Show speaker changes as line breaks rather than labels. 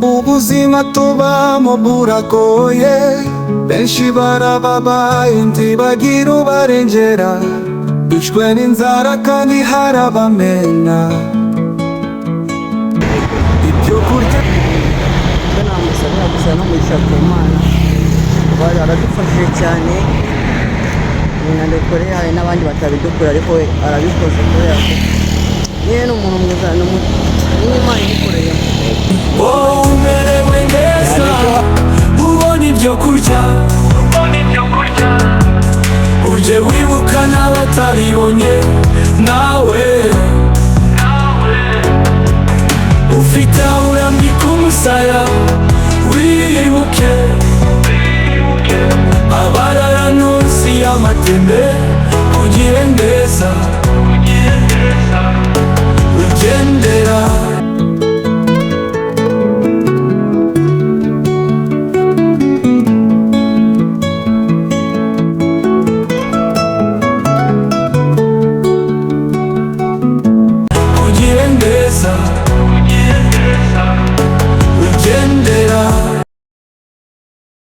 Ubuzima tubamo buragoye, benshi barababaye, ntibagira ubarengera, bishwe n'inzara kandi harabamena ibyo kurya.
Icyo namusabira gusa no mugisha ku Mana, aradufashije cyane. Ndekore hari n'abandi batabidukora, ariko we arabikoze kubera ko nyine ni umuntu mwiza, ni n'Imana imukoreyemo.
Wowe umerewe neza, ubona ibyo kurya, ujye wibuka n'abatabibonye. Nawe ufite aho urambika umusaya, wibuke abarara munsi y'amateme.